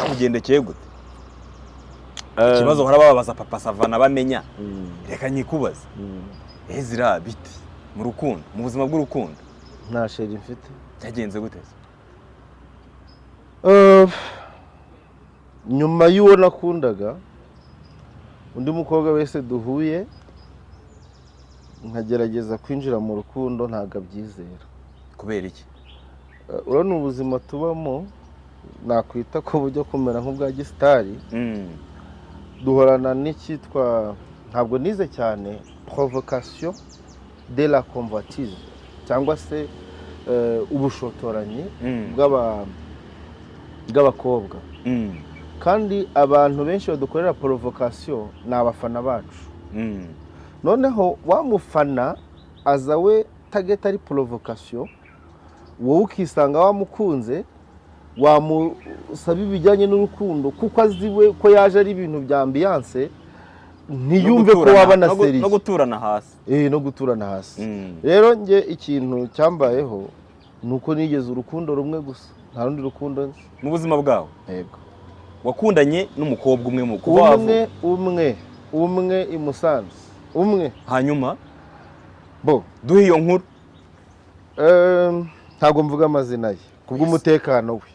Byakugendekeye gute? Ikibazo bahora bababaza Papa Savana bamenya, reka nyikubaze. Ezra, biti mu rukundo, mu buzima bw'urukundo? Nta chérie mfite. Byagenze gute se? Nyuma y'uwo nakundaga, undi mukobwa wese duhuye nkagerageza kwinjira mu rukundo ntabwo abyizera. Kubera iki? Urabona ubuzima tubamo, nakwita ko bujya kumera nk'ubwa gisitari, duhorana n'icyitwa, ntabwo nize cyane, provocation de la convoitise cyangwa se ubushotoranyi bw'abakobwa. Kandi abantu benshi badukorera provocation ni abafana bacu. Noneho wa mufana aza we target ari provocation, wowe ukisanga wamukunze, wamusaba ibijyanye n'urukundo kuko azi we ko yaje ari ibintu bya ambiance, ntiyumve ko waba na No sérieux. Guturana hasi. No guturana hasi. Rero njye ikintu cyambayeho ni uko nigeze urukundo rumwe gusa, nta rundi rukundo nzi. Mu buzima bwawe? Yego. Wakundanye n'umukobwa umwe mu kuva wavuka? Umwe, umwe, umwe i Musanze, umwe. Hanyuma Bo duhe iyo nkuru. Ntabwo mvuga amazina ye kubw'umutekano we.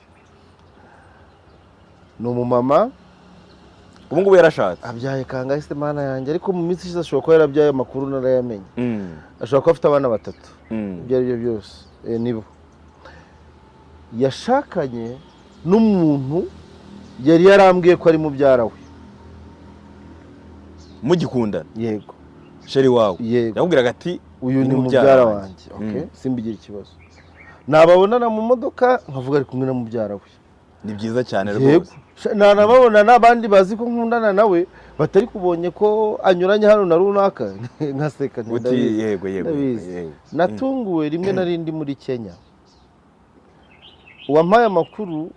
Ni umumama. Ubu ngubu yarashatse? Abyaye kangahe se, Mana yanjye? Ariko mu minsi ishize ashobora kuba yarabyaye, amakuru narayamenye. Ashobora kuba afite abana batatu. Ibyo ari byo byose, nibo yashakanye n'umuntu yari yarambwiye ko ari mubyara we. Mugikundana? Yego. Chéri wawe? Yego. Yakubwiraga ati: "Uyu ni "Ni mubyara wanjye." Okay. Simbigira ikibazo, nababonana mu modoka nkavuga ari kumwe na mubyara we. Ni byiza cyane Yego. rwose. Nanababona n'abandi bazi ko nkundana nawe batari kubonye ko anyuranye hano na runaka, nkaseka nti Uti "Ndabizi, yego ndabizi." Yego. Natunguwe rimwe nari ndi muri Kenya, uwampaye amakuru,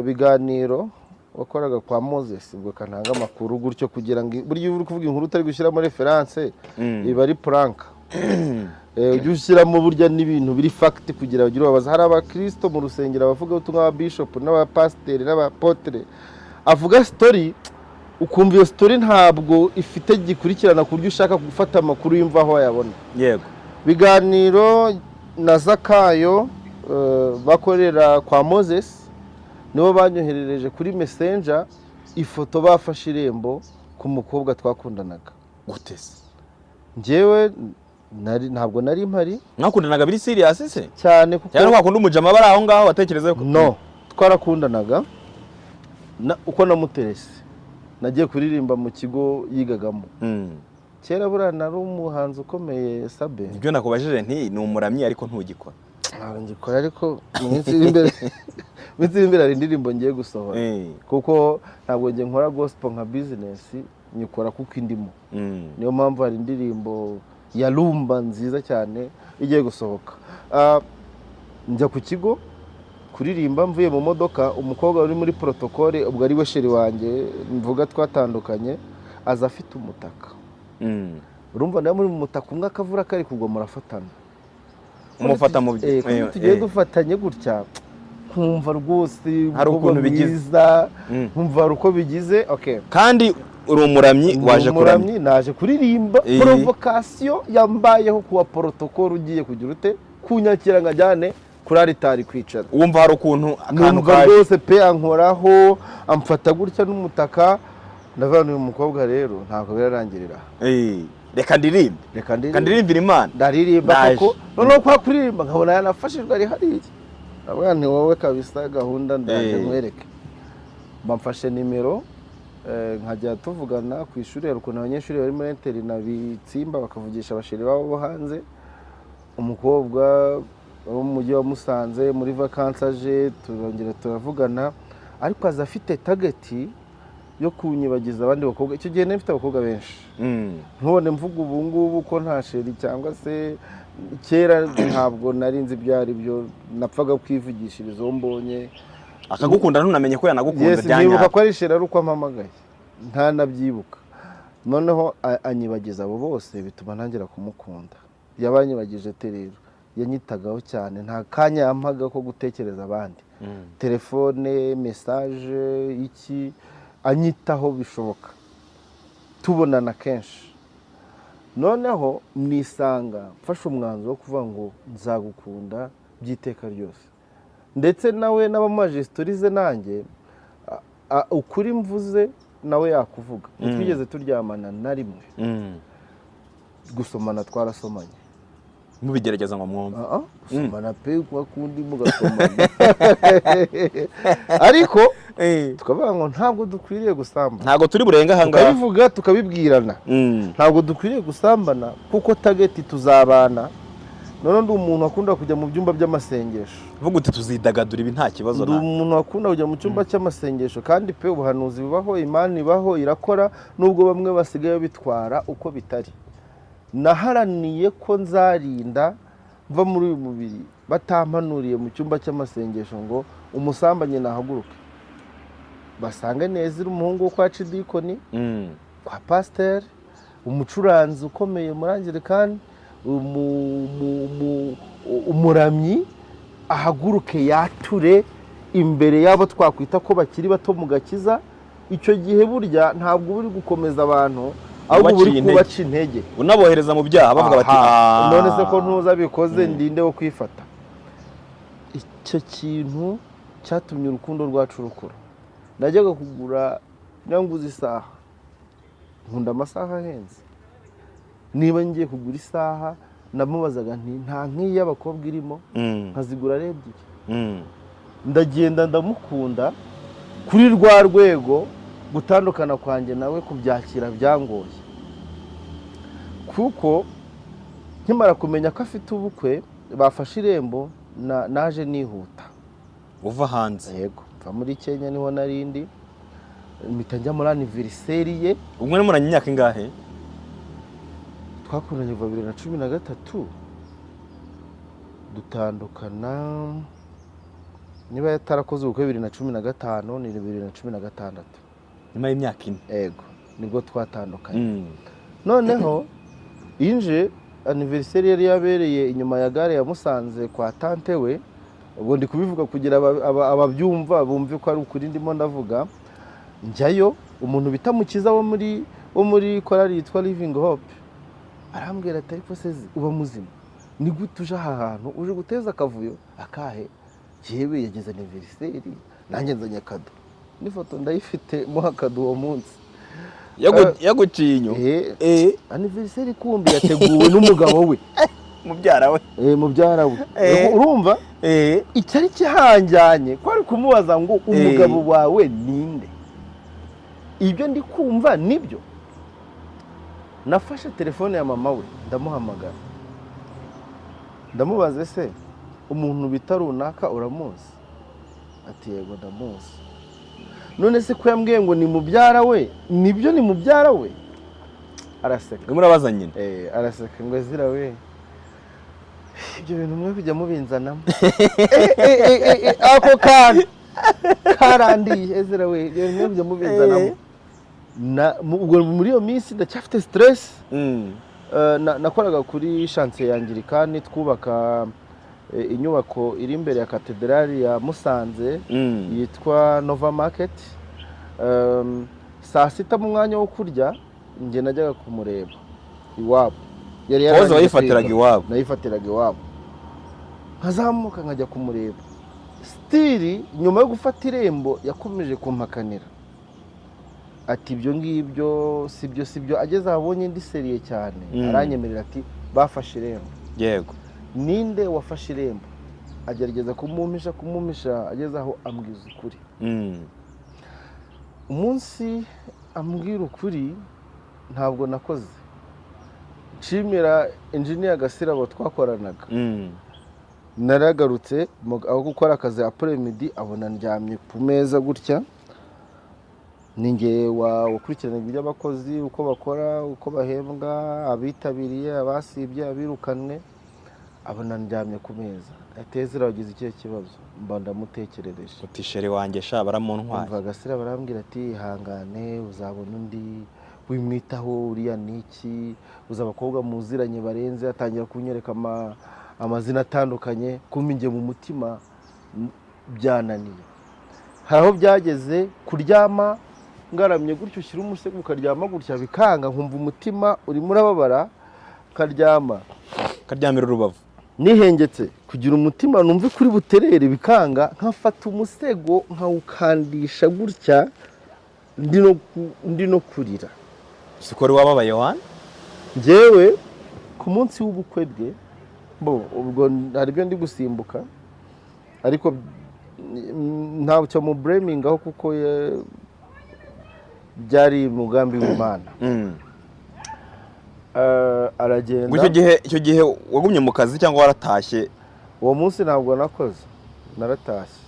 biganiro wakoraga kwa Moses, ubwo kantanga amakuru gutyo kugira ngo burya iyo uri kuvuga inkuru utari gushyiramo référence, iba ari prank. Ujye ushyiramo burya n'ibintu biri fact kugira bagire ubabaza. Hari abakirisito mu rusengero, abavugabutumwa, ababishopu n'abapasiteri n'abapotere, avuga story ukumva iyo story ntabwo ifite gikurikirana ku buryo ushaka gufata amakuru yumva aho wayabona. Biganiro na Zakayo, bakorera kwa Moses, nibo banyoherereje kuri Messenger ifoto bafashe irembo ku mukobwa twakundanaga. Gute se? Njyewe ntabwo nari mpari. Mwakundanaga biri serious se? Cyane, kuko Cyangwa wakunda umujama bari aho ngaho watekereza ko No, twarakundanaga. Uko namuterese, nagiye kuririmba mu kigo yigagamo. Kera buriya nari umuhanzi ukomeye, Sabe. Ibyo nakubajije nti ni umuramyi ariko ntugikora. Ntabwo ngikora, ariko mu minsi iri imbere hari indirimbo ngiye gusohora. Kuko ntabwo njye nkora gospel nka business, nyikora kuko indimo. Niyo mpamvu hari indirimbo ya rumba nziza cyane igiye gusohoka. Njya ku kigo kuririmba, mvuye mu modoka, umukobwa uri muri protocole, ubwo ari we chéri wanjye mvuga twatandukanye, aza afite umutaka. Urumva nawe muri mu mutaka umwe, akavura kari kugwa, murafatana. Umufata mu Kuko tugiye dufatanye gutya, nkumva rwose Hari umukobwa ukuntu bigize. mwiza, nkumva hari uko bigize, okay. Kandi uri umuramyi, Ndi waje kuramya. umuramyi, naje kuririmba. Provocation yambayeho kuwa protocole ugiye kugira ute kunyakira ngo ajyane kuri aritari kwicara. Wumva hari ukuntu akantu Numva kaje. rwose pe, ankoraho, amfata gutya n'umutaka, ndavuga uyu mukobwa rero ntabwo birarangirira aha. Reka ndirimbe. Reka Reka ndirimbe. ndirimbire Imana. Ndaririmba. Ndaje. Koko noneho kwa kuririmba nkabona yanafashijwe, ari hariya, ndavuga nti wowe kabisa gahunda ndaje nkwereke. Bamfashe nimero, nkajya tuvugana ku ishuri. Hari ukuntu abanyeshuri bari muri internat bitsimba bakavugisha abachéri babo bo hanze. Umukobwa wo mu mujyi wa Musanze, muri vacances aje, turongera turavugana, ariko aza afite target yo kunyibagiza abandi bakobwa. Icyo gihe nari mfite abakobwa benshi. Ntubone mvuga ubu ngubu ko nta chéri, cyangwa se kera ntabwo nari nzi ibyo ari byo, napfaga kwivugishiriza uwo mbonye. Akagukunda ntunamenye ko yanagukunze. Yes, Bya nkibuka nyabyo. ko ari chéri ari uko ampamagaye, ntanabyibuka. Noneho anyibagiza abo bose, bituma ntangira kumukunda. Yabanyibagije te rero? Yanyitagaho cyane, nta kanya yampaga ko gutekereza abandi. Telefone, message, iki, anyitaho bishoboka, tubonana kenshi. Noneho nisanga mfashe umwanzuro wo kuvuga ngo nzagukunda by'iteka ryose. Ndetse nawe n'abamubaje story ze, nanjye ukuri mvuze nawe yakuvuga. Ntitwigeze turyamana na rimwe. Gusomana twarasomanye. Mubigerageza ngo mwumve. Ah, ah, gusomana pe, kuba kundi mugasomana, ariko tukavuga ngo ntabwo dukwiriye gusambana. Ntabwo turi burenga ahangaha. Tukabivuga, tukabibwirana. Ntabwo dukwiriye gusambana kuko target tuzabana. Noneho ndi umuntu akunda kujya mu byumba by'amasengesho. Vuga uti tuzidagadura ibi, nta kibazo. Ndi umuntu akunda kujya mu cyumba cy'amasengesho, kandi pe, ubuhanuzi bubaho, Imana ibaho, irakora, nubwo bamwe basigaye bitwara uko bitari. Naharaniye ko nzarinda mva muri uyu mubiri batampanuriye mu cyumba cy'amasengesho ngo umusambanyi nahaguruke, basange neza iri umuhungu wo kwa Cidikoni, kwa pasiteri, umucuranzi ukomeye muri Anglikani, umuramyi, ahaguruke yature imbere y'abo twakwita ko bakiri bato mu gakiza. Icyo gihe burya ntabwo uba uri gukomeza abantu, ahubwo uba uri Ubaciye intege. kubaca intege. Unabohereza mu byaha bavuga bati Aha, "Ah." none se ko ntuza bikoze, ndinde wo kwifata? Icyo kintu cyatumye urukundo rwacu rukura. Najyaga kugura, niba nguze isaha, nkunda amasaha ahenze, niba ngiye kugura isaha namubazaga nti nta nk'iyi y'abakobwa irimo? Nkazigura ari ebyiri. Ndagenda ndamukunda kuri rwa rwego. Gutandukana kwanjye nawe, kubyakira byangoye, kuko nkimara kumenya ko afite ubukwe, bafashe irembo, naje nihuta. Uva hanze? Yego, mva muri Kenya, niho narindi, mpita njya muri anniversaire ye. Ubwo muranye imyaka ingahe? Twakundanye kuva 2013, dutandukana, niba yatarakoze ubukwe 2015, ni 2016. Nyuma y'imyaka 4. Ego, nibwo twatandukanye. Noneho inje anniversaire yari yabereye inyuma ya gare ya Musanze kwa tante we. Ubwo ndi kubivuga kugira ababyumva bumve ko ari ukuri ndimo ndavuga. Njyayo, umuntu bita Mukiza wo muri korali yitwa Living Hope arambwira ati: "Ariko se uba muzima? Ni gute uje aha hantu uje guteza akavuyo akahe?" Yewe, yagize anniversaire, nanjye nzanye kado, n'ifoto ndayifite, muha kado uwo munsi. Yaguciye inyuma? Eh, anniversaire kumbi yateguwe n'umugabo we. Mubyara we? Eh, mubyara we. Urumva icyari kihanjyanye ko ari kumubaza ngo umugabo wawe ninde? Ibyo ndi kumva nibyo. Nafashe telefone ya mama we, ndamuhamagara, ndamubaza: "Ese umuntu bita runaka uramuzi?" Ati: "Yego, ndamuzi." "None se ko yambwiye ngo ni mubyara we, nibyo ni mubyara we?" Araseka. Urimo urabaza nyina? Eh, araseka ngo: "Ezira we, ibyo bintu mwe kujya mubinzanamo." Eh, eh, eh, eh, eh, ako kantu karandiye. "Ezira we, ibyo bintu mwe kujya mubinzanamo." Ubwo muri iyo minsi ndacyafite stress. Nakoraga kuri chantier ya Anglikani, twubaka inyubako iri imbere ya katedrali ya Musanze yitwa Nova Market. Saa sita mu mwanya wo kurya njye najyaga kumureba iwabo. Yari Pause. yarangije Wayifatiraga kwiga. iwabo? Nayifatiraga iwabo, nkazamuka nkajya kumureba. Still nyuma yo gufata irembo yakomeje kumpakanira ati ibyo ngibyo si byo, si byo. Ageze aho abonye ndi sérieux cyane, aranyemerera ati bafashe irembo. Ninde wafashe irembo? Agerageza kumumpisha, kumumpisha, ageze aho ambwiza ukuri. Umunsi ambwira ukuri ntabwo nakoze, nshimira engineer Gasirabo twakoranaga. Naragarutse aho gukora akazi après-midi, abona ndyamye ku meza gutya. Ni njye wakurikiranaga iby'abakozi, uko bakora, uko bahembwa, abitabiriye, abasibye, abirukanwe. Abona ndyamye ku meza, ati: "Ezra, wagize ikihe kibazo?" Mba ndamutekerereje. Uti chéri wanjye sha, baramuntwaye. Umva, Gasira barambwira ati: "Ihangane, uzabona undi, wimwitaho uriya, niki uzi abakobwa muziranye barenze." Atangira kunyereka amazina atandukanye. Kumva njye mu mutima Byananiye. Hari aho byageze kuryama ngaramye gutyo, ushyira umusego ukaryama gutya bikanga, nkumva umutima urimo urababara, nkaryama Karyamira urubavu. nihengetse kugira umutima numve kuri buterere, bikanga, nkafata umusego nkawukandisha gutya, ndi no kurira. Siko wari wababaye wana? Njyewe ku munsi w'ubukwe bwe, bo ubwo hari ibyo ndi gusimbuka, ariko ntacyo mu blamingaho kuko byari umugambi w'Imana. Aragenda. Ngo icyo gihe wagumye mu kazi cyangwa waratashye? Uwo munsi ntabwo nakoze, naratashye.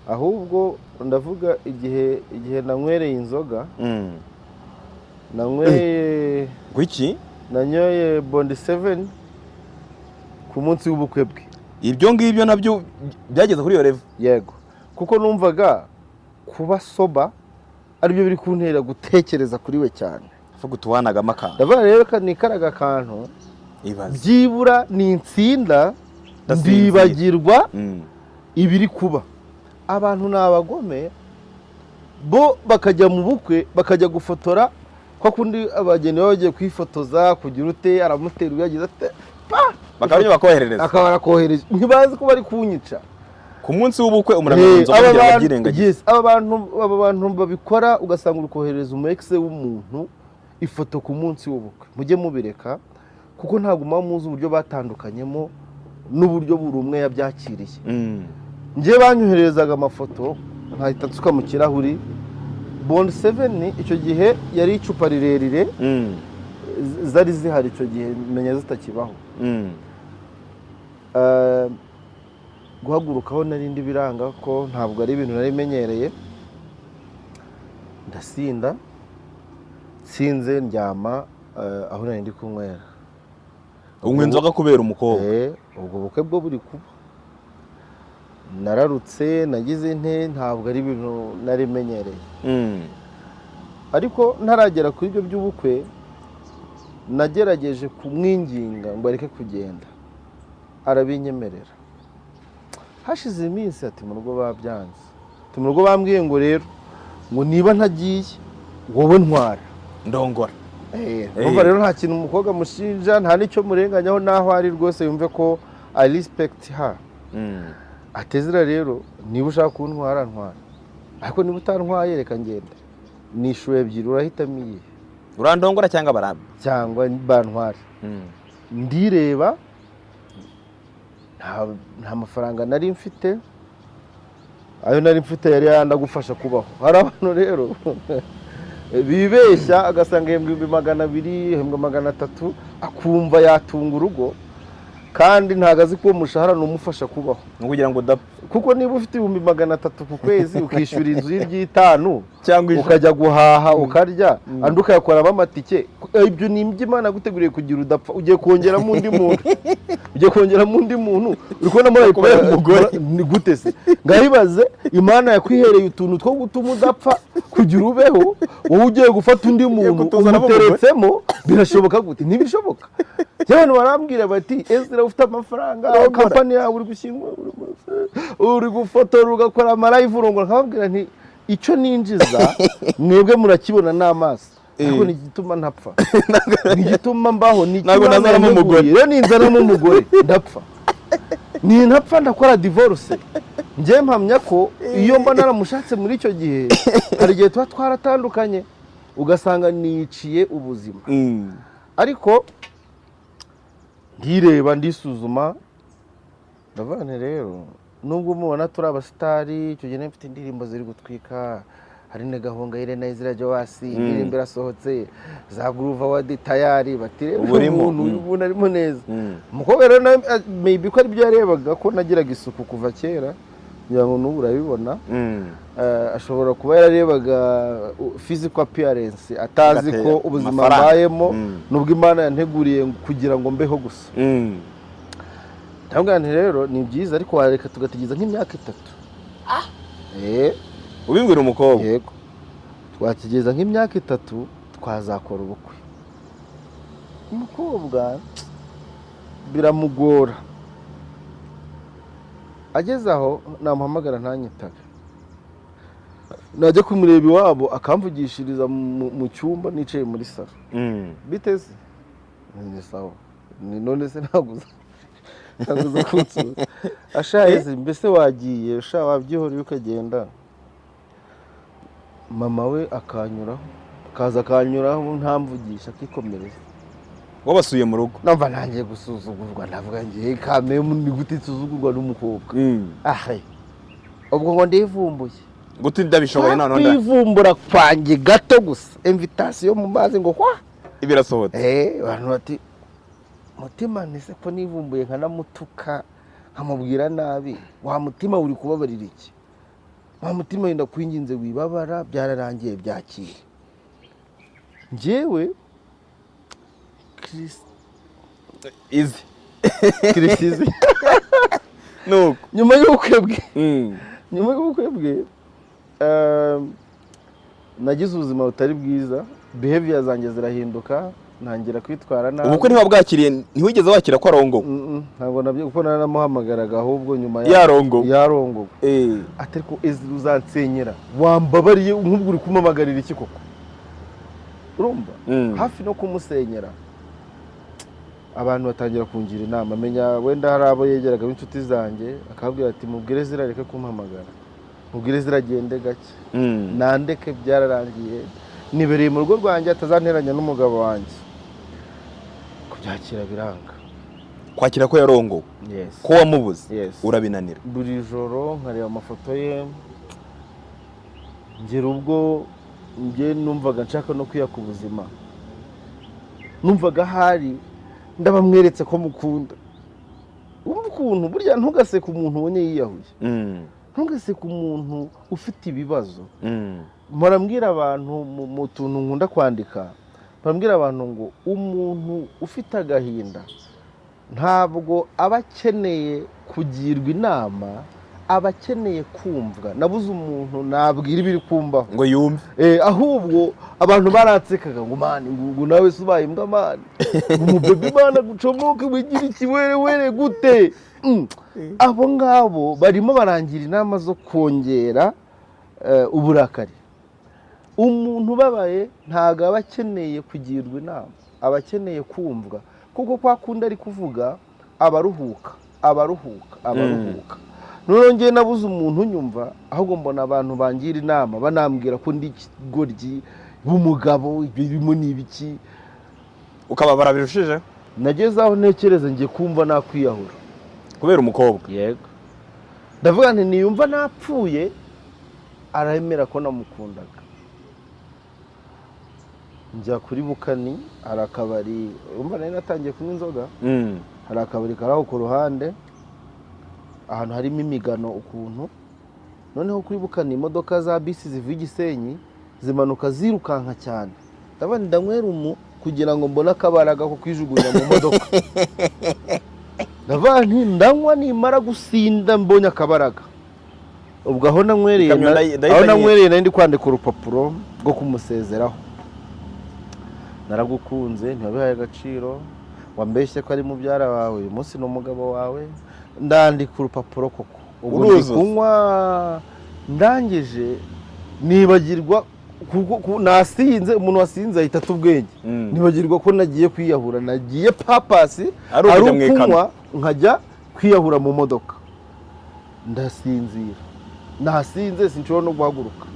Ahubwo ndavuga igihe nanywereye inzoga, nanyweye Ngo iki? Nanyoye Bond 7 ku munsi w'ubukwe bwe. Ibyo ngibyo nabyo byageze kuri iyo level? Yego, kuko numvaga kuba sober aribyo biri kuntera gutekereza kuri we cyane. Vuga utuwanagamo akantu. Ndavuga rero ko nikaraga akantu. Ibaze. Byibura ni insinda. Ndasinzira. Ndibagirwa ibiri kuba. Abantu ni abagome, bo bakajya mu bukwe, bakajya gufotora kwa kundi abageni baba bagiye kwifotoza, kugira ute, aramutera uyagize ate, pa. Bakaba bakoherereza. Akaba arakohereje, ntibazi ko bari kunyica. Ku munsi w'ubukwe umuntu anywa inzoga Aba kugira ngo bantu abyirengagize. Yes, aba bantu babikora, ugasanga uri koherereza umu ex w'umuntu ifoto ku munsi w'ubukwe, mujye mubireka, kuko ntabwo muba muzi uburyo batandukanyemo n'uburyo buri umwe yabyakiriye. Njye banyohererezaga amafoto nkahita nsuka mu kirahuri Bond 7. Icyo gihe yari icupa rirerire. Zari zihari icyo gihe, menya zitakibaho. Guhagurukaho narindi biranga ko ntabwo ari ibintu nari menyereye. Ndasinda, nsinze ndyama aho nari ndi kunywera. Unywa inzoga kubera umukobwa? Ubwo bukwe bwo buri kuba, nararutse, nagize nte, ntabwo ari ibintu nari menyereye. Ariko ntaragera kuri ibyo by'ubukwe, nagerageje kumwinginga ngo areke kugenda, arabinyemerera. Hashize iminsi ati mu rugo babyanze, ati mu rugo bambwiye ngo rero ngo niba ntagiye wowe ntwara. Ndongora. Urumva rero nta kintu umukobwa mushinja, nta n'icyo murenganyaho n'aho ari rwose, yumve ko I respect her. Atezera rero, niba ushaka kuntwara ntwara, ariko niba utantwaye reka ngende. Ni inshuro ebyiri, urahitamo iyihe? Urandongora cyangwa barambi? Cyangwa bantware. Ndireba, nta mafaranga nari mfite, ayo nari mfite yari yandagufasha kubaho. Hari abantu rero bibeshya, agasanga ahembwa 200,000, ahembwa 300, akumva yatunga urugo, kandi ntabwo azi ko uwo mushahara ni umufasha kubaho. Ni ukugira ngo udapfa. Kuko niba ufite 300,000 ku kwezi, ukishyura inzu y'iry'itanu cyangwa 100, ukajya guhaha ukarya, andi ukayakoramo amatike, ibyo ni iby'Imana yaguteguriye kugira udapfa. Ugiye kongeramo undi muntu, ugiye kongeramo undi muntu, uri kubona muri Kubera umugore. Ni gute se? Ngahibaze, Imana yakwihereye utuntu two gutuma udapfa kugira ubeho, wowe ugiye gufata undi muntu kutuzanamo umugore. umuteretsemo, birashoboka gute? Ntibishoboka. Abantu barambwira bati: "Ezra, ufite amafaranga, company yawe uri gushyingura, uri gufotora, ugakora ama live, urongora." Nkababwira nti icyo ninjiza mwebwe murakibona n'amaso, ariko ni igituma ntapfa, ni igituma mbaho, ni Ntabwo icyo Imana nazanamo umugore. yanteguriye. Rero ninzanamo umugore ndapfa, nintapfa ndakora divorce. Njye mpamya ko iyo mba naramushatse muri icyo gihe, hari igihe tuba twaratandukanye, ugasanga niciye ubuzima. Ariko ndireba, ndisuzuma, ndavuga nti rero nubwo mubona turi abasitari, icyo gihe nari mfite indirimbo ziri gutwika, hari na Gahongayire na Ezra Joas, indirimbo irasohotse, za Groove Award tayari, bati rero Uba urimo, umuntu uyu muntu arimo neza. Umukobwa rero nawe, maybe ko aribyo yarebaga, ko nagiraga isuku kuva kera, ngira ngo n'ubu urabibona. Ashobora kuba yararebaga physical appearance, atazi Gatera ko ubuzima amafaranga. mbayemo nubwo Imana yanteguriye kugira ngo mbeho gusa. Ndabwira nti rero ni byiza, ariko wareka tugategereza nk'imyaka 3. Ubibwira umukobwa? Yego, twategereza nk'imyaka 3 twazakora ubukwe. Umukobwa biramugora. Ageze aho namuhamagara ntanyitabe, najya kumureba iwabo akamvugishiriza mu cyumba nicaye muri salo. Biteze ni sawa, ni none se ntabwo uza kunsura ashaye? Mbese wagiye sha, wabyihoreye ukagenda. Mama we akanyuraho, akaza akanyuraho ntamvugisha, akikomereza. Wabasuye mu rugo? Numva ntangiye gusuzugurwa, ndavuga ngiye kamemu, ni gute nsuzugurwa n'umukobwa? Ahe, ubwo ngo ndivumbuye. Gute ndabishoboye noneho nda Kwivumbura kwanjye gato gusa, invitation mu mazi ngo hwa. Birasohotse. Abantu bati mutima ntise ko nivumbuye nkanamutuka nkamubwira nabi, wa mutima uri kubabarira iki? Wa mutima wenda kwinginze wibabara, byararangiye, byakire. Njyewe Chris Izi. Chrisizi. Nuko. Nyuma y'ubukwe bwe, nyuma y'ubukwe bwe, nagize ubuzima butari bwiza, behavior zanjye zirahinduka, ntangira kwitwara nabi. Ubukwe ntiwabwakiriye, ntiwigeze wakira ko arongowe? Ntabwo nabyo, kuko naramuhamagaraga ahubwo nyuma Yarongowe. Yarongowe. Atari ko Ezra uzansenyera, wambabariye, nk'ubwo uri kumpamagarira iki koko? Urumva? Hafi no kumusenyera. Abantu batangira kungira inama, menya wenda hari abo yegeraga b'inshuti zanjye, akababwira ati: "Mubwire zirareke kumpamagara, mubwire ziragende gake, nandeke, byararangiye, nibereye mu rugo rwanjye, atazanteranya n'umugabo wanjye." Kubyakira biranga. Kwakira ko yarongowe? Yes. Ko wamubuze? Yes. Urabinanira? Buri joro nkareba amafoto ye, ngera ubwo njye numvaga nshaka no kwiyaka ubuzima. Numvaga ahari ndabamweretse ko mukunda. Wumva ukuntu burya ntugaseke umuntu ubonye yiyahuye, ntugaseke umuntu ufite ibibazo. Mpora mbwira abantu mu tuntu nkunda kwandika, mpora mbwira abantu ngo umuntu ufite agahinda ntabwo aba akeneye kugirwa inama, aba akeneye kumvwa. Nabuze umuntu nabwira ibiri kumbaho ngo yumve. Ahubwo abantu baransekaga ngo man, ngo nawe se ubaye imbwa man, ngo umubebe imana gucomoke wigire ikiwerewere gute? Abo ngabo barimo barangira inama zo kongera uburakari. Umuntu ubabaye ntabwo aba akeneye kugirwa inama, aba akeneye kumvwa, kuko kwa kundi ari kuvuga aba aruhuka, aba aruhuka, aba aruhuka. Noneho njyewe nabuze umuntu unyumva, ahubwo mbona abantu bangira inama banambwira ko ndi ikigoryi b'umugabo, ibyo birimo ni ibiki? Ukababara birushijeho. Nageze aho ntekereza ngiye kumva nakwiyahura. Kubera umukobwa? Yego. Ndavuga nti niyumva napfuye aremera ko namukundaga. Njya kuri Bukani, hari akabari, urumva nari natangiye kunywa inzoga. Hari akabari kari aho ku ruhande, ahantu harimo imigano ukuntu. Noneho kuri Bukani imodoka za bisi zivuye i Gisenyi zimanuka zirukanka cyane. Ndavuga nti ndanywera umu kugira ngo mbone akabaraga ko kwijugunya mu modoka. Ndavuga nti ndanywa, nimara gusinda mbonye akabaraga. Ubwo aho nanywereye Ikamyo ndahita aho nanywereye nari ndi kwandika urupapuro rwo kumusezeraho: naragukunze ntiwabihaye agaciro, wambeshye ko ari mubyara wawe, uyu munsi ni umugabo wawe. Ndandika urupapuro koko. Ubwo ndi Uruzuza. kunywa, ndangije nibagirwa kuko nasinze. Umuntu wasinze ahita ata ubwenge. Nibagirwa ko nagiye kwiyahura, nagiye purpose ari ukujya mu ikamyo. Ukunywa nkajya kwiyahura mu modoka. Ndasinzira, nasinze sinshobora no guhaguruka.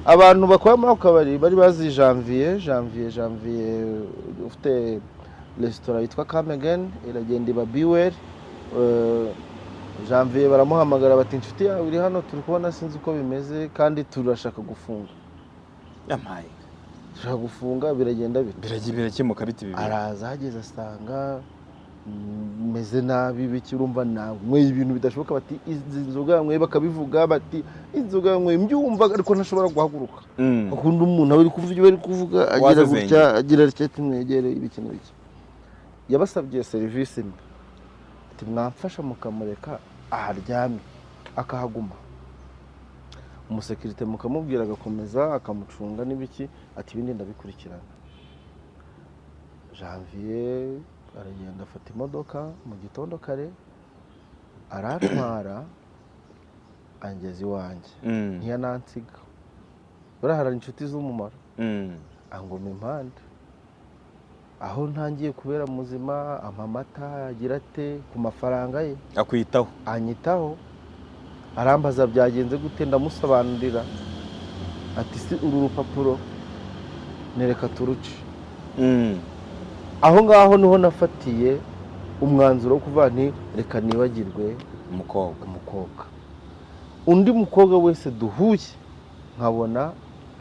Abantu bakora muri ako kabari bari bazi Janvier. Janvier ufite resitora yitwa Kamegen, iragenda iba Biweri. Janvier baramuhamagara bati: "Inshuti yawe iri hano, turi kubona sinzi uko bimeze, kandi turashaka gufunga." Yampaye. "Turashaka gufunga, biragenda bite?" Biragiye birakemuka biti bibiri. Araza, ahageze asanga meze nabi biki, urumva nanyweye ibintu bidashoboka. Bati: "Izi nzoga yanyweye," bakabivuga bati: "Inzoga yanyweye," mbyumva ariko ntashobora guhaguruka. Akunda umuntu aba ari kuvuga ibyo bari kuvuga, agira Wazezenge. gutya, agira atya, ati: "Mwegere," ibiki n'ibiki. Yabasabye serivisi imwe, ati: "Mwamfasha mukamureka aharyamye akahaguma, umusekirite mukamubwira agakomeza akamucunga n'ibiki," ati: "Ibindi ndabikurikirana." Janvier aragenda afata imodoka mu gitondo kare. Arantwara, angeza iwanjye. Ntiyanansiga. Buriya hari inshuti z'umumaro. Angoma impande aho ntangiye kubera muzima, ampa amata, agira ate ku mafaranga ye. Akwitaho. Anyitaho, arambaza byagenze gute, ndamusobanurira. Ati: "Si uru rupapuro? Nereka turuce." Aho ngaho niho nafatiye umwanzuro wo kuvuga nti: "Reka nibagirwe umukobwa." Umukobwa, undi mukobwa wese duhuye nkabona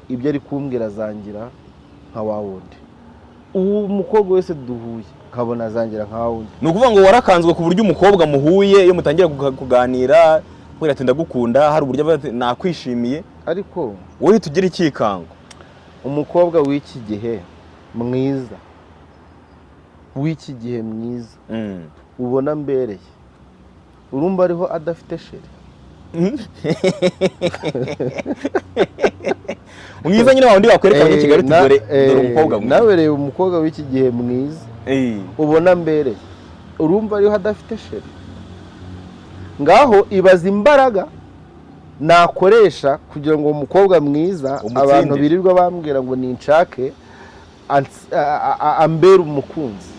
ibyo ari kumbwira azangira nka wa wundi, uwo mukobwa wese duhuye nkabona azangira nka wa wundi. Ni ukuvuga ngo warakanzwe ku buryo umukobwa muhuye, iyo mutangira kuganira, kubera ati: "Ndagukunda", hari uburyo aba ati: "Nakwishimiye." Ariko wowe uhita ugira ikikango. Umukobwa w'iki gihe mwiza, w'iki gihe mwiza, ubona mbereye, urumva ariho adafite chéri? Mwiza nyine wa wundi wakwereka abanyakigali uti: "Dore, dore umukobwa mwiza." Nawe reba umukobwa w'iki gihe mwiza ubona mbereye, urumva ariho adafite chéri? Ngaho ibaza imbaraga nakoresha kugira ngo uwo mukobwa mwiza Umutsinde. abantu birirwa bambwira ngo ninshake, ambere umukunzi.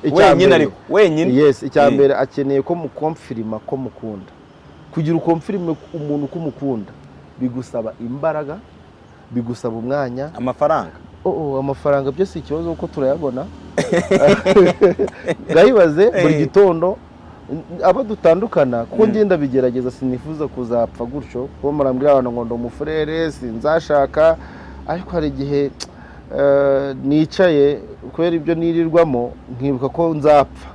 Icya Wenyine. mbere- Ariko wenyine. Yes, icya mbere akeneye ko mukomfirima ko mukunda. Kugira ukomfirime umuntu ko umukunda bigusaba imbaraga, bigusaba umwanya. Amafaranga. Oh, amafaranga byo si ikibazo kuko turayabona. Ngayibaze buri gitondo abo dutandukana, kuko ngenda bigerageza, sinifuza kuzapfa gutyo, kuko murambwira abantu ngo ndi umufurere, sinzashaka. Ariko hari igihe nicaye kubera ibyo nirirwamo, nkibuka ko nzapfa.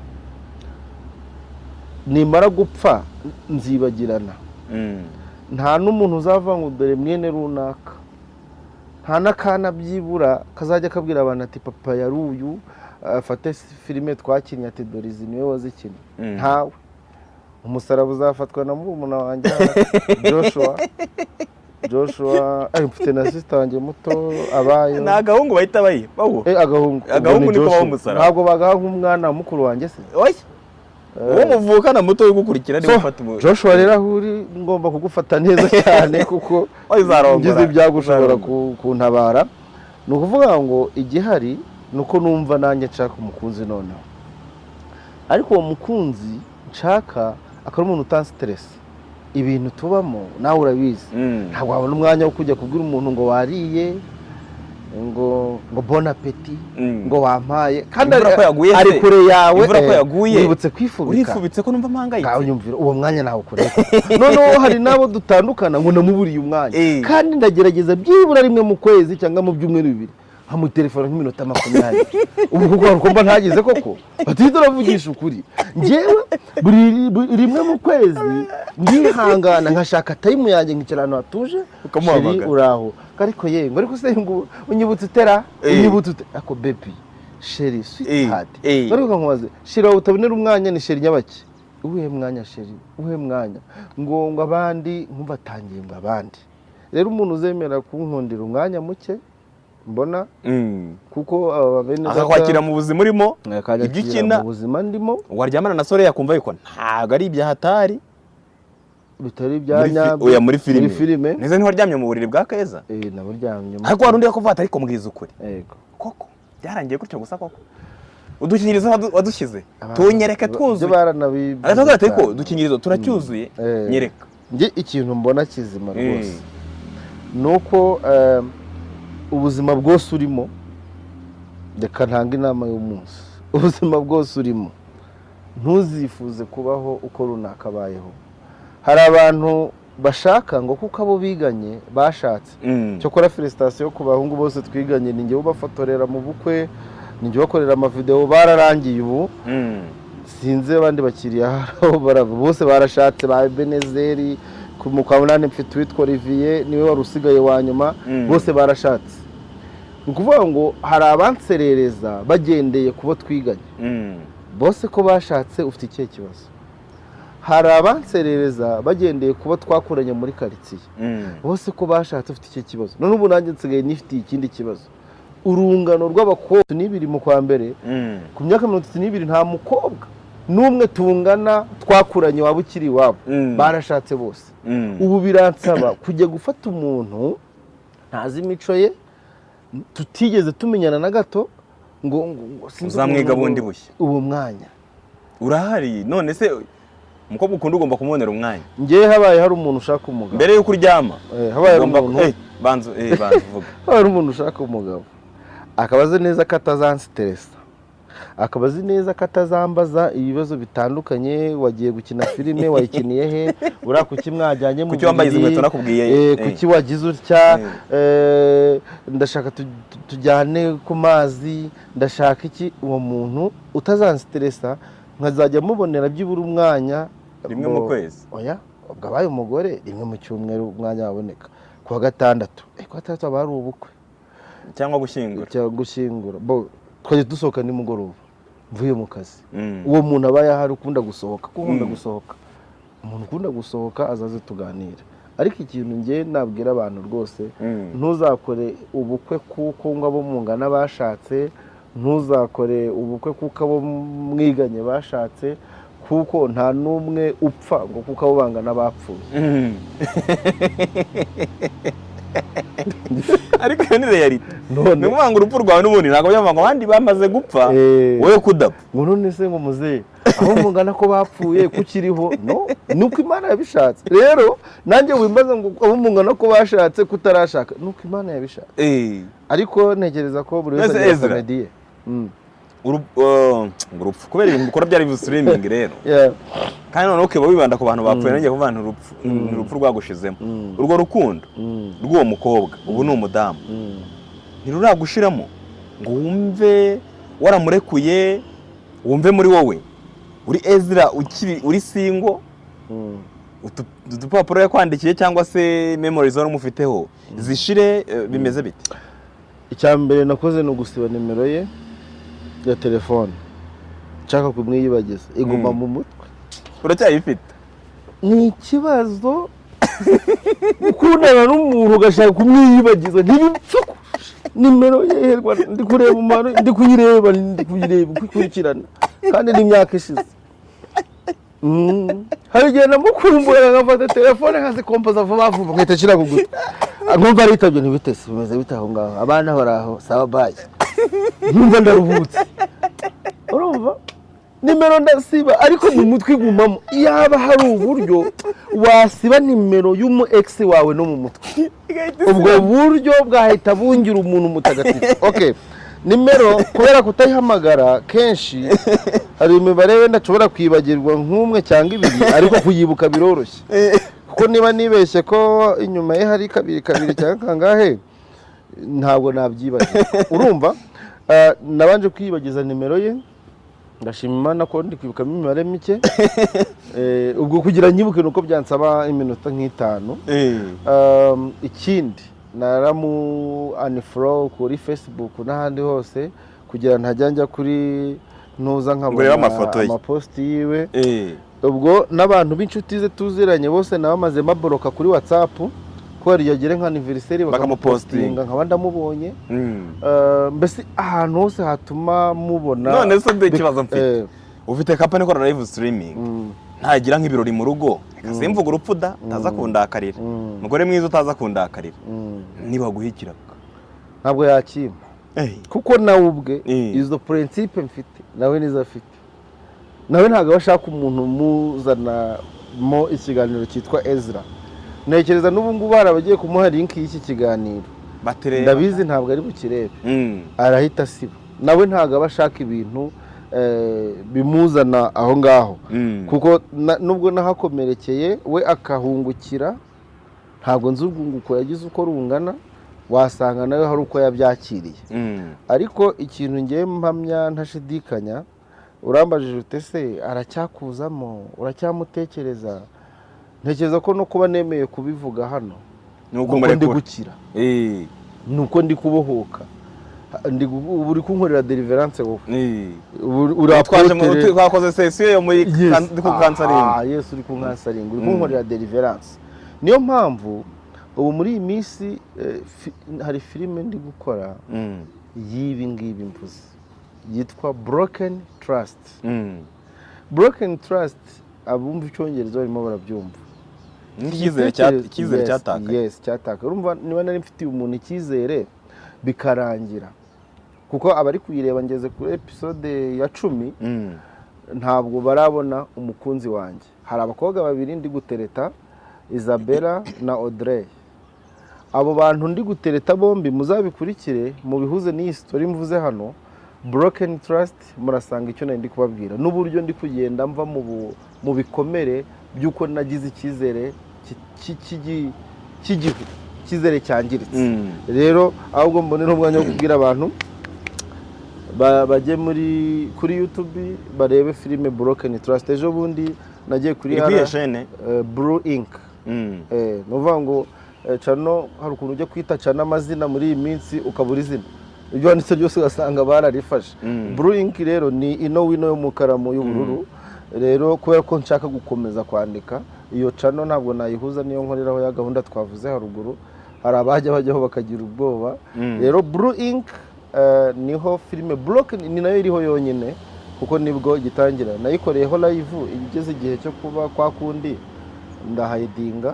Nimara gupfa nzibagirana. Nta n'umuntu uzavuga ngo: "Dore mwene runaka." Nta n'akana byibura kazajya kabwira abantu ati: "Papa yari uyu", afate filime twakinnye ati: "Dore izi niwe wazikinnye." Ntawe. Umusaraba uzafatwa na murumuna wanjye Joshua. Joshua, mfite na sister wanjye muto abayo. Ni agahungu bahita bayi bawuha. Agahungu. Agahungu Ubwo ni niko baha Joshua. umusaraba. Ntabwo bagaha nk'umwana wa mukuru wanjye se? Oya, uwo muvukana muto ugukurikira niwe So, ufata umu. Joshua rero, aho uri ngomba kugufata neza cyane kuko Oya, uzarongora. ngize ibyago ushobora Uzarongora. kuntabara. Ni ukuvuga ngo igihari ni uko numva nanjye nshaka umukunzi noneho, ariko uwo mukunzi nshaka akaba ari umuntu utansiteresi. Ibintu tubamo nawe urabizi. Ntabwo wabona umwanya wo kujya kubwira umuntu ngo wariye, ngo bon appétit, ngo wampaye, kandi Imvura ko yaguye ari se? kure yawe. Imvura ko yaguye? Wibutse kwifubika. Urifubitse ko numva mpangayitse? Ngaho nyumvira, uwo mwanya nawe ukureba. Noneho hari n'abo dutandukana ngo namuburiye umwanya, kandi ndagerageza byibura rimwe mu kwezi cyangwa mu byumweru 2 nkamutelefona nk'iminota 20. Ubu kuko hari uko mba ntagize koko batihita. Uravugisha ukuri, njyewe buri rimwe mu kwezi ndihangana nkashaka time yanjye, nkicara ahantu hatuje. Ukamuhamagara. Chéri, uraho? Ariko ye ngo: "Ariko se ngo unyibutse utera?" "Unyibutse ute?" Ako baby, chéri, sweetheart. Ariko nkubaze, chéri wawe utabonera umwanya ni chéri nyabaki? Uwuhe mwanya, chéri? Uwuhe mwanya? Ngo abandi, nkumva atangiye ngo abandi. Rero umuntu uzemera kunkundira umwanya muke mbona, kuko aba bene data- Akakwakira mu buzima urimo. Akanyakira Ibyo ukina. mu buzima ndimo. Waryamana na sore yakumva yuko ntabwo ari ibya hatari. Bitari ibya Muri nyabyo. Oya, muri filime. Muri filime. Neza, ntiwaryamye mu buriri bwa Keza? Eh, naburyamyemo. Ariko hari undi yakuvuga ati: "Ariko mbwiza ukuri." Yego. Koko byarangiye gutyo gusa? Koko udukingirizo wadushyize, tunyereke Ibyo twuzuye. baranabivuze Aratavuga ati: "Ariko cyane. udukingirizo turacyuzuye? Nyereka." Njye ikintu mbona kizima rwose ni uko ubuzima bwose urimo, reka ntanga inama y'umunsi, ubuzima bwose urimo ntuzifuze kubaho uko runaka abayeho. Hari abantu bashaka ngo kuko abo biganye bashatse. Cyokora félicitations ku bahungu bose twiganye, ni njyewe ubafotorera mu bukwe, ni njye ubakorera amavidewo, bararangiye ubu. Sinzi abandi bakiriya aho barava, bose barashatse. Ba Benezeri mu kwa munani, mfite uwitwa Olivier niwe wari usigaye wa nyuma. Bose barashatse. Ni ukuvuga ngo hari abanserereza bagendeye ku bo twiganye. Bose ko bashatse, ufite ikihe kibazo? Hari abanserereza bagendeye ku bo twakuranye muri karitsiye. Bose ko bashatse, ufite ikihe kibazo? None ubu nanjye nsigaye nifitiye ikindi kibazo: urungano rw'abakobwa n'ibiri mu kwa mbere, ku myaka 32 nta mukobwa. N'umwe tungana twakuranye waba ukiri iwabo, barashatse bose. Ubu biransaba kujya gufata umuntu ntazi imico ye, tutigeze tumenyana na gato, ngo sinzi Uzamwiga ukuntu bundi bushya. Uwo mwanya Urahari. None se umukobwa ukunda ugomba kumubonera umwanya? Ngewe habaye hari umuntu ushaka umugabo, Mbere y'uko uryama habaye hari ugomba umuntu banza uvuge. Habaye hari umuntu ushaka umugabo, akaba azi neza ko atazansiteresa, akaba azi neza ko atazambaza ibibazo bitandukanye: wagiye gukina filime, wayikiniye he, uriya kuki mwajyanye mu Kuki wambaye izi buriri? nkweto nakubwiye? Kuki wagize utya? Ndashaka tujyane ku mazi, ndashaka iki. Uwo muntu utazansiteresa nkazajya mubonera byibura umwanya Rimwe mu kwezi. Oya, ubwo abaye umugore, rimwe mu cyumweru umwanya waboneka ku wa gatandatu. Ku wa gatandatu haba hari ubukwe Cyangwa gushyingura. Cyangwa gushyingura. Bo twajya dusohoka nimugoroba mvuye mu kazi. Uwo muntu aba yahari ukunda gusohoka, kuko nkunda gusohoka. Umuntu ukunda gusohoka azaze tuganire. Ariko ikintu ngiye nabwira abantu rwose, ntuzakore ubukwe kuko ngo abo mungana bashatse, ntuzakore ubukwe kuko abo mwiganye bashatse, kuko nta n'umwe upfa ngo kuko abo bangana bapfuye. Ariko iyo ni réalité. None Ni ukuvuga ngo urupfu rwawe n'ubundi ntabwo byava ngo abandi bamaze gupfa, wowe kudapfa. Ngo none se ngo muzehe, aho mungana ko bapfuye kukiriho? No ni uko Imana yabishatse. Rero nanjye wimbaza ngo abo mungana ko bashatse kutarashaka, ni uko Imana yabishatse. Ariko ntekereza ko buri wese Mbese agira Ezra? comedy ye. Ngo urupfu, kubera ibintu ukora bya live streaming rero, kandi noneho ukaba wibanda ku bantu bapfuye, nanjye kuvuga nti urupfu ni urupfu rwagushizemo. Urwo rukundo rw'uwo mukobwa ubu ni umudamu, ntiruragushiramo ngo wumve waramurekuye, wumve muri wowe uri Ezra ukiri uri single, udupapuro yakwandikiye cyangwa se memories wari umufiteho zishire, bimeze bite? Icya mbere nakoze ni ugusiba nimero ye ya telefone. Nshaka kumwiyibagiza, iguma mu mutwe. Uracyayifite? Ni ikibazo gukundana n'umuntu ugashaka kumwiyibagiza, ntibipfa. Nimero ye herwa, ndi kureba umumaro, ndi kuyireba uko ikurikirana, kandi n'imyaka ishize. Hari igihe namukumbura nkafata telefone nkazikompoza vuba vuba, nkahita nshyira ku gutwi, nkumva aritabye: "Ntibitese, bimeze bite aho ngaho? Abana bari aho? Sawa, bye." Nkumva ndaruhutse. Urumva, nimero ndasiba, ariko mu mutwe igumamo. Yaba hari uburyo wasiba nimero y'umu ex wawe no mu mutwe, ubwo buryo bwahita bungira umuntu mutagatifu. Okay, nimero kubera kutayihamagara kenshi, hari imibare wenda nshobora kwibagirwa nk'umwe cyangwa ibiri, ariko kuyibuka biroroshye, kuko niba nibeshye ko inyuma ye hari kabiri kabiri cyangwa kangahe, ntabwo nabyibagirwa. Urumva, nabanje kwiyibagiza nimero ye. Ndashima Imana ko ndi kwibukamo imibare mike. Ubwo kugira nyibuke ni uko byansaba iminota nk'itanu. Ikindi naramu unfollow kuri Facebook n'ahandi hose, kugira ntajya njya kuri ntuza Ngo urebe nkabona amafoto ye. amaposti yiwe. Ubwo n'abantu b'inshuti ze tuziranye bose nabamaze maboroka kuri WhatsApp, ko hari igihe agera nka anniversaire Bakamupostinga. bakamupostinga nkaba ndamubonye. Mbese ahantu hose hatuma mubona. None se dore ikibazo mfite. Ufite company ikora live streaming, ntagira nk'ibirori mu rugo, reka simvuga urupfu da utaza kundakarira, umugore mwiza utaza kundakarira, nibaguha ikiraka? Ntabwo yakimpa, kuko nawe ubwe izo principe mfite nawe nizo afite. Nawe ntabwo aba ashaka umuntu umuzanamo ikiganiro cyitwa Ezra. Ntekereza n'ubu ngubu hari abagiye kumuha link y'iki kiganiro, Batereba. ndabizi ntabwo ari bukirebe, arahita asiba. Nawe ntabwo aba ashaka ibintu bimuzana aho ngaho, kuko nubwo nahakomerekeye we akahungukira, ntabwo nzi urwunguko yagize uko rungana, wasanga nawe hari uko yabyakiriye. Ariko ikintu ngiye mpamya ntashidikanya, urambajije ute se aracyakuzamo, uracyamutekereza? Ntekereza ko no kuba nemeye kubivuga hano Ni uko nuko ndi murekura. gukira, ni uko ndi kubohoka. Ubu uri kunkorera deliverance wowe. Ubu uri apôtre. Twakoze session yo muri Yes. ndi ku counseling. Ah, yes, uri ku counseling, uri kunkorera deliverance. Niyo mpamvu ubu muri iyi minsi hari filime ndi gukora y'ibi ngibi mvuze, yitwa Broken Trust. Broken trust, abumva Icyongereza barimo barabyumva. Nk'icyizere icyizere cyatakaye. Yes, cyatakaye. Urumva, niba nari mfitiye umuntu icyizere bikarangira, kuko abari kuyireba, ngeze kuri episode ya 10, ntabwo barabona umukunzi wanjye. Hari abakobwa babiri ndi gutereta, Isabella na Audrey. Abo bantu ndi gutereta bombi, muzabikurikire mubihuze n'iyi story mvuze hano, broken trust. Murasanga icyo nari ndi kubabwira n'uburyo ndi kugenda mva mu bikomere by'uko nagize icyizere cy'igihu, icyizere cyangiritse. Rero ahubwo mbonera umwanya wo kubwira abantu bajye muri kuri YouTube barebe filime Broken Trust. Ejo bundi nagiye kuri Iri kuri iyo chaîne? Blue Ink. Ni ukuvuga ngo channel, hari ukuntu ujya kwita channel amazina muri iyi minsi ukabura izina, ibyo wanditse byose ugasanga bararifashe. Blue Ink rero ni ino wino yo mu karamu y'ubururu. Rero kubera ko nshaka gukomeza kwandika, iyo channel ntabwo nayihuza niyo nkoreraho ya gahunda twavuze haruguru, hari abajya bajyaho bakagira ubwoba. Rero Blue Ink, niho filime Broken, ni nayo iriho yonyine, kuko nibwo igitangira. Nayikoreyeho live, igeze igihe cyo kuba kwa kundi ndahayidinga,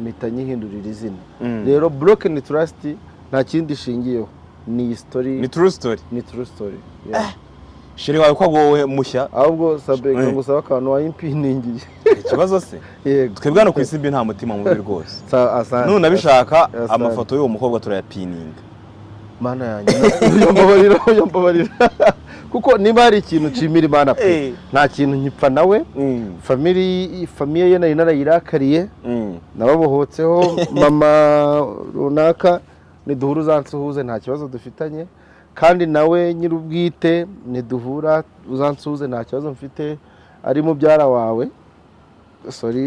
mpita nyihindurira izina. Rero Broken Trust nta kindi ishingiyeho, ni iyi story. Ni true story. Ni true story, yeah. Chéri wawe ko agowe mushya. Ahubwo sabe ngo usaba akantu wayimpiningiye. Ikibazo se? Yego. Twebwe hano ku Isimbi nta mutima mubi rwose. Asante. Nunabishaka, Asante. amafoto y'uwo mukobwa turayapininga. Mana yanjye, uyambabarira, uyambabarira, kuko niba hari ikintu nshimira Imana pe, nta kintu nkipfa nawe. Famille ye nari narayirakariye, nababohotseho. Mama runaka, niduhura uzansuhuze, nta kibazo dufitanye. Kandi nawe nyir'ubwite, niduhura uzansuhuze, nta kibazo mfite, ari mubyara wawe, sorry.